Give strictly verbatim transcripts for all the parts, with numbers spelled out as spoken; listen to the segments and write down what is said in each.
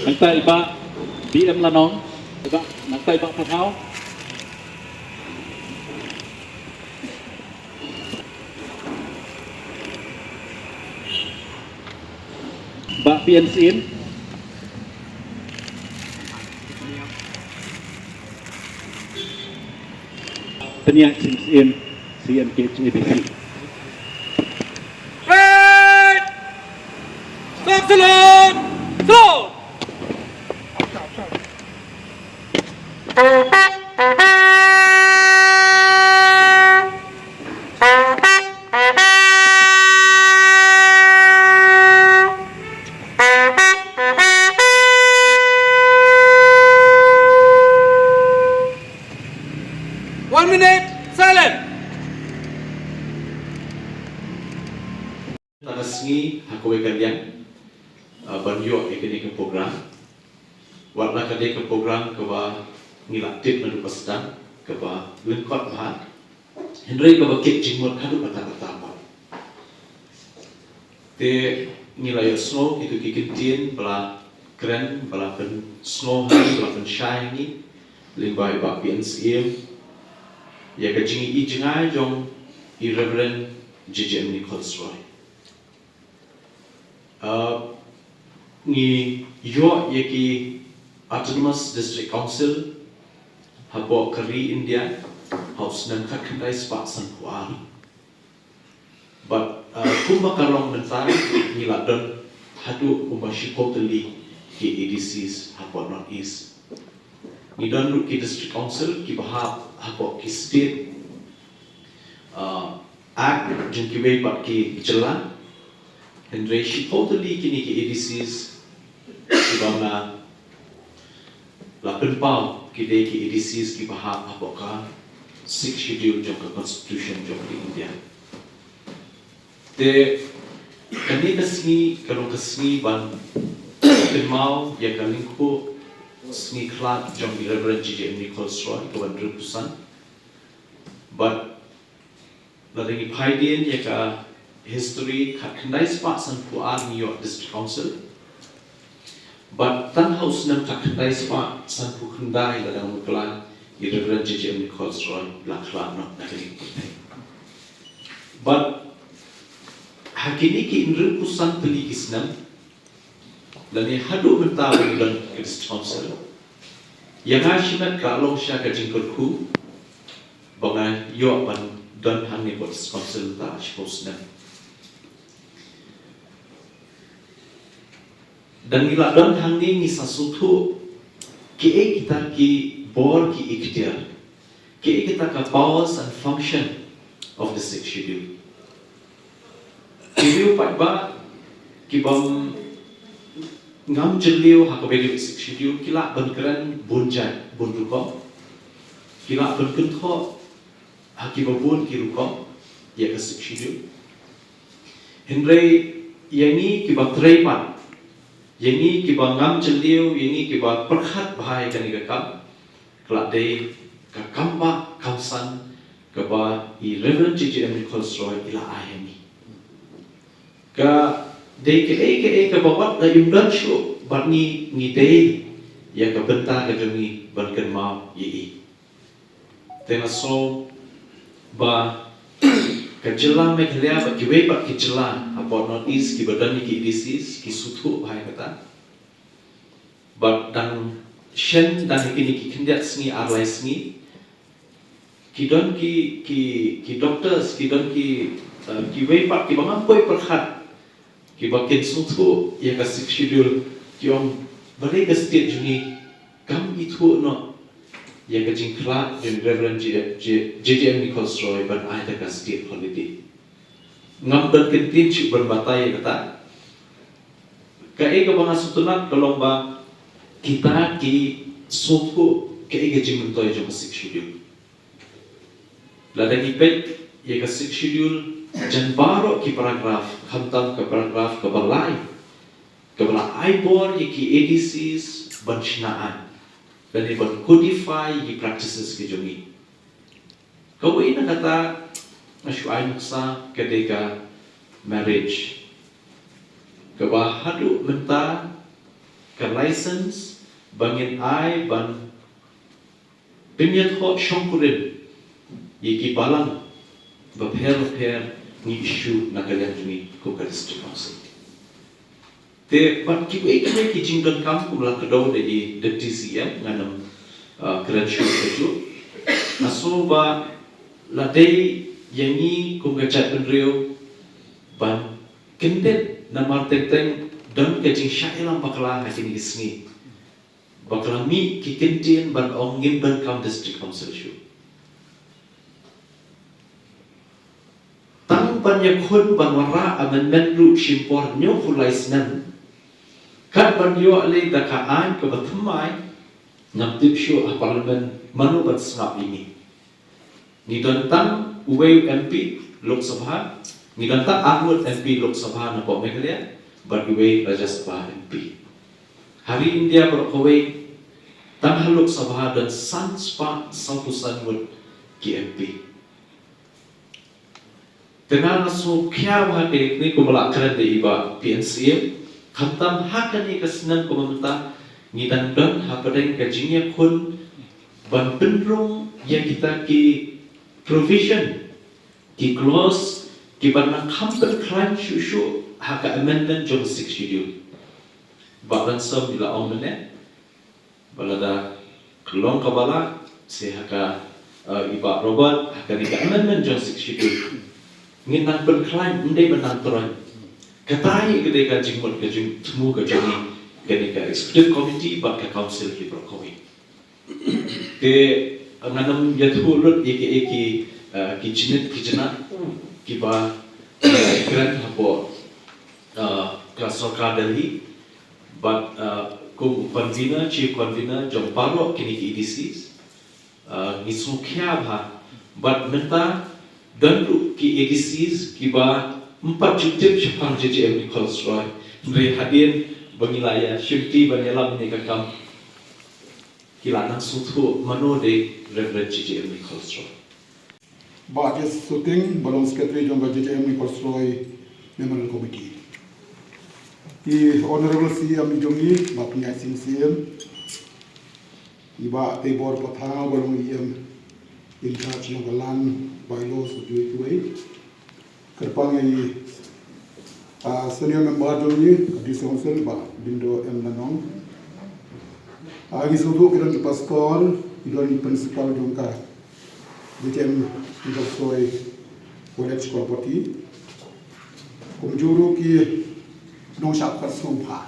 Nangta i Bah B M Lanong, i Bah, nangta i Bah Pyrhaw. Bah P N C M. Pynïaid C M, C M K H A D C. Right! Stop the load! Slow! One minute, silent. Tang ka sngi ha kawei ka liang, uh, ban ïoh ïa kane ka program. Wat la ka dei ka program kaba ngi la tip naduh ba sdang, kaba lyngkot bha. Hynrei kaba kit jingmut haduh katta katta pat. Te ngi la ïohsngew kito ki kyntien ba la kren, ba la pynsngew ha ngi, ba la pynshai ha ngi lyngba i Bah P N C M ïa ka jingïohi jngai jong i Reverend J J M Nichols Roy. Uh, ngi ïoh ïa ki Autonomous District Council hapoh ka ri India ha u snem khatkhyndai spah sanphew ar. But, uh, kumba ka long mynta ngi la don haduh kumba shiphew tylli ki A D Cs hapoh North East. Ngi don ruh ki District Council kiba hap hapoh ki state, uh, act jong kiwei pat ki jylla. Hynrei shiphew tylli kine ki A D Cs kiba nga la pynpaw ki dei ki A D Cs kiba hap hapoh ka Sixth Schedule jong ka Constitution jong ka India. Te kane ka sngi ka long ka sngi ban kynmaw ïa ka lyngkhuh sngi khlad jong i Reverend J J M Nichols Roy kaba hynriewphew san. But lada ngi peit ïa ka history, khatkhyndai spah sanphew ar ngi ïoh District Council. But tang ha u snem khatkhyndai spah sanphew khyndai lada ngi kylla, i Reverend J J M Nichols Roy la khlad noh na ka liang pyrthei. But ha kine ki hynriewphew san tylli ki snem, lane haduh mynta ba ngi don ka District Council, ïa nga shimet ka long shisha ka jingkyrkhu ba nga ïoh ban don hangne hapoh District Council mynta shiphew snem. Lada ngi la don hangne ngi sa sngewthuh kiei kita ki bor ki iktiar, kiei kita ka powers and function of the Sixth Schedule. Ki riew paidbah kiba ngam jylliew ha kaba ïadei bad Sixth Schedule ki lah ban kren bun jait bun rukom. Ki lah ban kynthoh ha kiba bun ki rukom ïa ka Sixth Schedule. Hynrei ïa ngi kiba trei pat, ïa ngi kiba ngam jylliew, ïa ngi kiba pyrkhat bha ïa kane ka kam, ka la dei ka kambah kamsan kaba i Reverend J J M Nichols Roy i la ai ha ngi. Ka dei kaei kaei kaba wat la ym don shuh bad ngi, ngi dei ïa ka bynta ka jong ngi ban kynmaw ïa i. Te nga sngew ba ka jylla Meghalaya bad kiwei pat ki jylla hapoh North East kiba don ïa ki A D Cs ki sngewthuh bha ïa kata. Bad dang shen, dang ha kine ki khyndiat sngi ar lai sngi, ki don ki, ki, ki doctors, ki don ki, eh, kiwei pat kiba ngam poi pyrkhat, kiba kin sngewthuh ïa ka Sixth Schedule, ki ong balei ka state jong ngi kam ithuh noh ïa ka jingkhlad jong Reverend J J M Nichols Roy ban ai da ka state holiday. Ngam don kyntien shuh ban batai ïa kata. Kaei kaba nga sngewtynnat ka long ba kita ki sngewthuh kaei ka jingmyntoi jong ka Sixth Schedule. Lada ngi peit ïa ka Sixth Schedule, jan baroh ki paragraph, khamtam ka paragraph kaba lai, kaba la ai bor ïa ki A D Cs ban shna aiñ lane ban codify ïa ki practices ki jong ngi. Kawei na kata nga shu ai nuksa ka dei ka marriage, kaba haduh mynta ka license ba ngin ai ban pynïathoh shongkurim ïa ki balang bapher bapher ngi issue na ka liang jong ngi kum ka District Council. Te bad kiwei kiwei ki jingdonkam kum la kdew da i Deputy C M, ngan ym, ah, kren shuh shuh. Nga sngew ba la dei ïa ngi kum ka jaitbynriew ban kyndit namar teng teng don ka jingshah ïalam bakla ha kine ki sngi. Bakla mih ki kyntien ban ong ngim donkam District Council shuh. Tang ban ïakhun ban wanrah amendment ruh shim por hynñiew phew lai snem. Kat ban ïoh lei da ka aiñ kaba thymmai, ngam tip shuh ha Parliament mano ban sngap ïa ngi. Ngi don tang uwei u M P Lok Sabha, ngi don tang arngut M P Lok Sabha na poh Meghalaya, bad uwei Rajya Sabha M P. Ha ri India baroh kawei, tang ha Lok Sabha don san spah sawphew san ngut ki M P. Te nga sngew khia bha ha kane kumba la kren da i Bah P N C M, khamtam ha kane ka snem kumba mynta ngi dang don hapdeng ka jingïakhun ban pynrung ïa kita ki provision, ki clause, kiba nang kham pynkhlaiñ shuh shuh ha ka amendment jong Sixth Schedule. Bah Ransom i la ong mynne, ba lada ka long kaba lah, se ha ka, eh, i Bah Robert, ha kane ka amendment jong Sixth Schedule, ngin nang pynkhlaiñ, ym dei ban nang troiñ. Kata hi ka dei ka jingmut ka jingthmu ka jong ngi, kane ka Executive Committee bad ka Council hi baroh kawei. Te ngan ym ïathuh lut ïa ki, ïa ki, eh, ki jingit ki jingnang kiba, eh, kren hapoh, eh, ka sorkar Delhi, bad, eh, kum convener, chief convener jong baroh kine ki A D Cs, eh, ngi sngewkhia bha, bad mynta don ruh ki A D Cs kiba ym pat ju tip shaphang J J M Nichols Roy. Hynrei hadien ba ngi la ïa shimti ban ïalam ïa ka kam, ki la nang sngewthuh mano dei Reverend J J M Nichols Roy. Bah J S Suting, ba long Secretary jong ka J J M Nichols Roy Memorial Committee. I Honorable C M i jong ngi, Bah Pynïaid Sing C M, i Bah Teibor Pathaw, ba long E M in charge jong ka Land, Bylaws, kiwei kiwei. Kyrpang ïa i, ah, senior member jong ngi ka District Council, Bah Lyngdoh M Lyngdoh. Ah, ngi sngewthuh ki don ki pastor, ki don ki principal jong ka J J M Nichols Roy College Kawlpati. Kumjuh ruh ki nongshah khot sngewbha.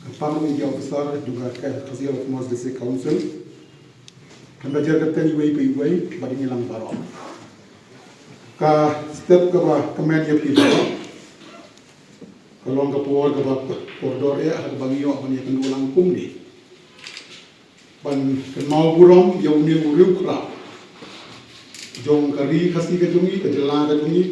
Kyrpang ruh ïa ki officer jong ka Khasi Autonomous District Council. Kan da jer kyrteng iwei pa iwei, bad ïa ngi lang baroh. Ka step kaba kmen ïa phi baroh, ka long ka por kaba kordor eh, ha kaba ngi ïoh ban ïakynduh lang kumne. Ban kynmaw burom ïa une u riewkhraw jong ka ri Khasi ka jong ngi, ka jylla ka jong ngi,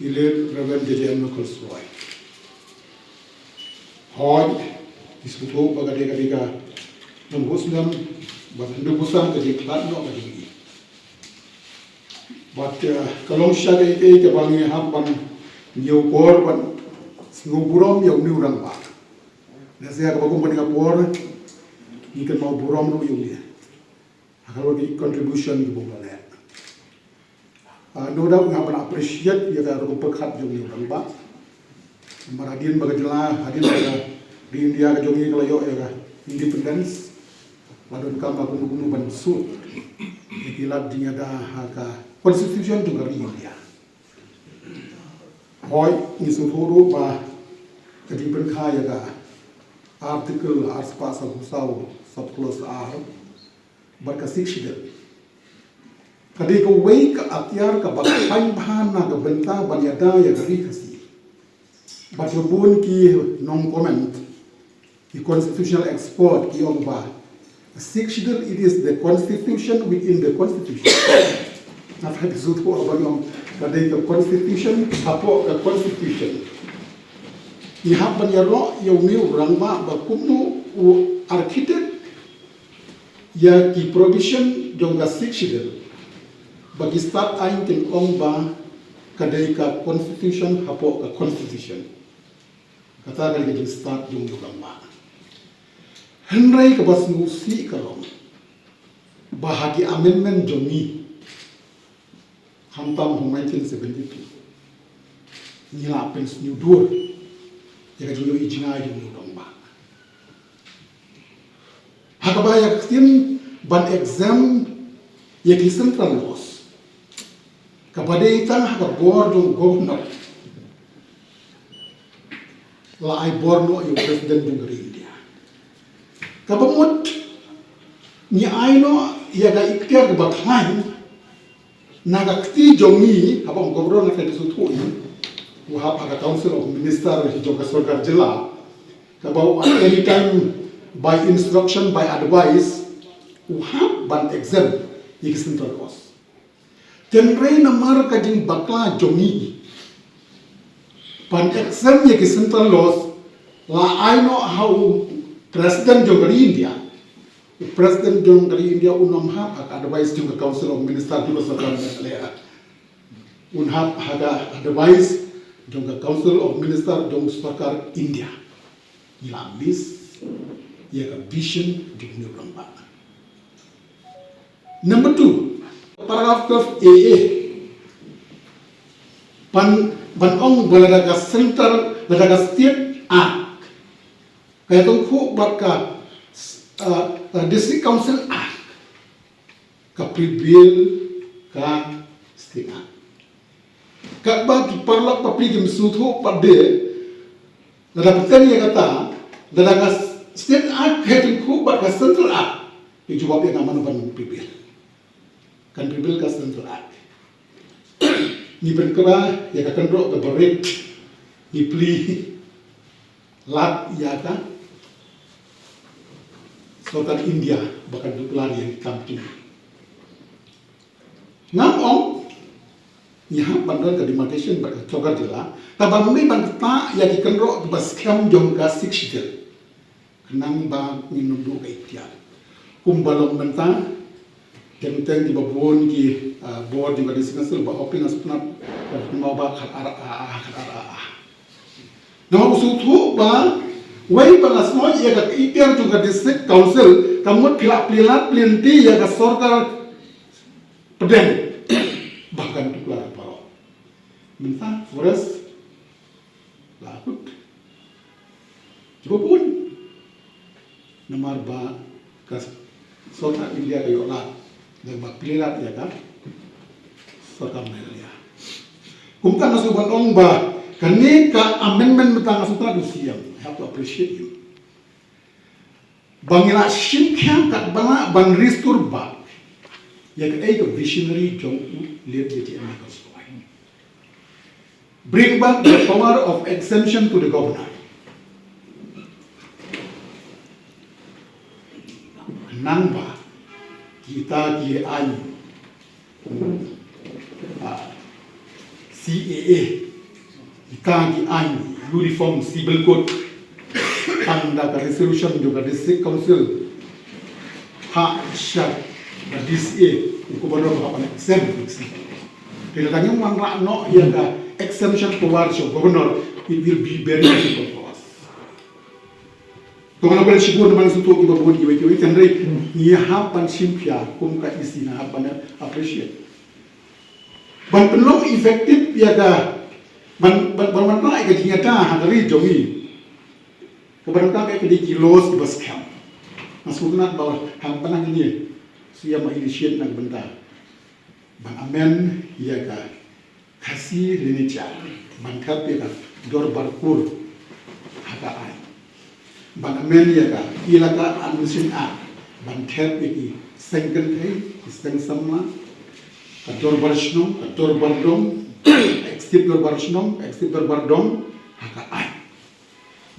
i Late Reverend J J M Nichols Roy. Hooid, ngi sngewthuh ba ka dei, ka dei ka nongbuh snem, bad hynriew busan ka jingkhlad noh ka jong ngi. Bad, eh, ka long shisha kaei kaei kaba ngi hap ban ñiew por ban sngew burom ïa une u rangbah. Lehse ha kaba kum kane ka por ngi kynmaw burom ruh ïa une. Ha ka long ki contribution kiba u la leh. Ah, no doubt nga ban appreciate ïa ka rukom pyrkhat jong une u rangbah. Namar hadien ba ka jylla, hadien ba ka ri India ka jong ngi ka la ïoh ïa ka independence, la donkam ba kumno kumno ban sut ïa ki lad jingïada ha ka constitution jong ka ri India. Hooid, ngi sngewthuh ruh ba ka jingpynkha ïa ka article ar spah saw phew saw, sub clause ar, bad ka Sixth Schedule ka dei kawei ka atiar kaba khlaiñ bha na ka bynta ban ïada ïa ka ri Khasi. Bad kiba bun ki nong comment, ki constitutional expert ki ong ba Sixth Schedule, it is the constitution within the constitution. Nga tharai phi sngewthuh ba ngi ong ka dei ka constitution hapoh ka constitution. Ngi hap ban ïaroh ïa une u rangbah ba kumno u architect ïa ki provision jong ka Sixth Schedule, ba ki stad aiñ kin ong ba ka dei ka constitution hapoh ka constitution. Kata ka dei ka jingstad jong u nongïalam. Hynrei kaba sngewsih ka long ba ha ki amendment jong ngi, khamtam ha nineteen seventy-two, ngi la pynsngewdur ïa ka jingïohi jngai jong u nongïalam. Ha kaba ïa ka ktien ban exempt ïa ki central laws, kaba dei tang ha ka bor jong u governor, la ai bor noh ïa u president jong ka ri India. Kaba mut ngi ai noh ïa ka iktiar kaba khlaiñ na ka kti jong ngi, haba ong governor nga khlem sngewthuh ïa u, u hap ha ka council of minister jong ka sorkar jylla, kaba u anytime by instruction, by advice, u hap ban exempt ïa ki central laws. Hynrei namar ka jingbakla jong ngi ban exempt ïa ki central laws, la ai noh ha u president jong ka ri India. U president jong ka ri India un ym hap ha ka advice jong ka council of minister jong ka sorkar Meghalaya. Un hap ha ka advice jong ka council of minister jong sorkar India. Ngi la miss ïa ka vision jong u nongïalam. Number two, paragraph twelve A A. Ban, ban ong ba lada ka central, lada ka state act ka ïatyngkhuh bad ka, uh, uh, district council act, ka prevail ka state act. Katba ki paralok bapli kim sngewthuh pat de, lada pynthut ïa kata, lada ka state act ka ïatyngkhuh bad ka central act, ki jubab ïa nga mano ban prevail. Kan prevail ka central act. Ngi pynkhreh ïa ka kynroh kaba rit, ngi plie lad ïa ka sorkar India ba kan duh lad ïa ka kam jong ngi. Ngam ong ngi hap ban don ka demarcation bad ka sorkar jylla kaba mih ban ktah ïa ki kynroh kaba skhem jong ka Sixth Schedule. Khnang ba ngin ym duh ka iktiar. Kumba long mynta, teng teng kiba bun ki, ah, bor jong ka District Council ba hoping as pnat, ba kynmaw ba khat ar, ah, ah, khat ar, ah, ah. Namar u sngewthuh ba wei ba la sngew ïa ka iktiar jong ka District Council, ka mut phi la plie lad plie lynti ïa ka sorkar pdeng ba kan duh lad baroh. Mynta forest la kut. Kiba bun. Namar ba ka sorkar India ka ïoh lad, lada ba plie lad ïa ka sorkar Meghalaya. Kumta nga shu ban ong ba kane ka amendment mynta nga shu tnat u C M, I have to appreciate you. Ba ngi la shim khia katba lah ban restore back ïa kaei ka visionary jong u late J T M Nichols Roy. Bring back the power of exemption to the governor. Nangba kita ki aiñ, ah, C A A, kita ki aiñ, Uniform Civil Code, tang da ka resolution jong ka District Council ha sha ka D C A, u Governor ba hap ban exempt. Te lada ngim wanrah noh ïa ka exemption power sha u Governor, it will be very difficult for us. To ngam lah ban shibun namar ngi sngewthuh kiba bun kiwei kiwei, hynrei ngi hap ban shim khia kum ka E C, ngi hap ban appreciate. Ban pynlong effective ïa ka, ban, ban, ban wanrah ïa ka jingïada ha ka ri jong ngi. Kaba donkam ka dei ki laws kiba skhem. Nga sngewtynnat ba hangta ngi, shu ïa ma initiate na ka bynta ban amend ïa ka Khasi lineage, ban thep ïa ka dorbar kur ha ka aiñ. Ban amend ïa ka Elaka Administration Act, ban thep ïa ki seng kynthei, ki seng samla, ka dorbar shnong, ka dorbar dong, ka executive dorbar shnong, ka executive dorbar dong ha ka aiñ.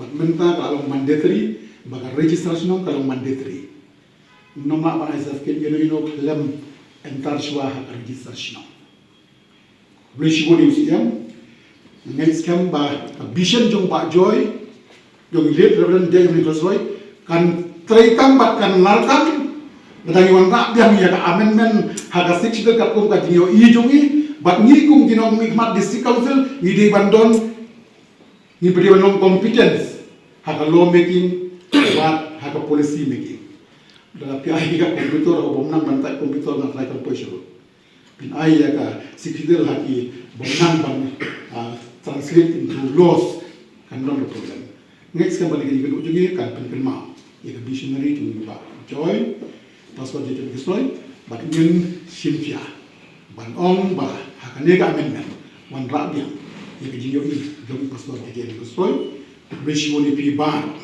Bad mynta ka la long mandatory ba ka register shnong ka long mandatory. Ym lah ban ai certificate ïano ïano khlem enter shuwa ha ka register shnong. Khublei shibun ïa u C M. Nga ngeit skhem ba ka vision jong Bah Joy, jong i late Reverend J M Nichols Roy, kan trei tam bad kan lar tam. Lada ngi wanrah biang ïa ka amendment ha ka Sixth Schedule katkum ka jingïohi jong ngi, bad ngi kum ki nongmihkhmat District Council ngi dei ban don Ngi pyrshang long competence ha ka law making, bad ha ka policy making. Da la phi ai ka computer, ka bym nang ban type computer, nga try ka poi shuh. Phin ai ïa ka secretary ha ki bym nang ban, ah, translate into laws, kan long problem. Next kan ban ka jingkynduh jong ngi kan pynkynmaw ïa ka visionary jong ngi Bah Joy, pastor J J Kosoi, bad ngin shim khia ban ong ba ha kane ka amendment wan rah biang ïa ka jingïohi jong pastor J J Kosoi. Bishmoni phi baroh.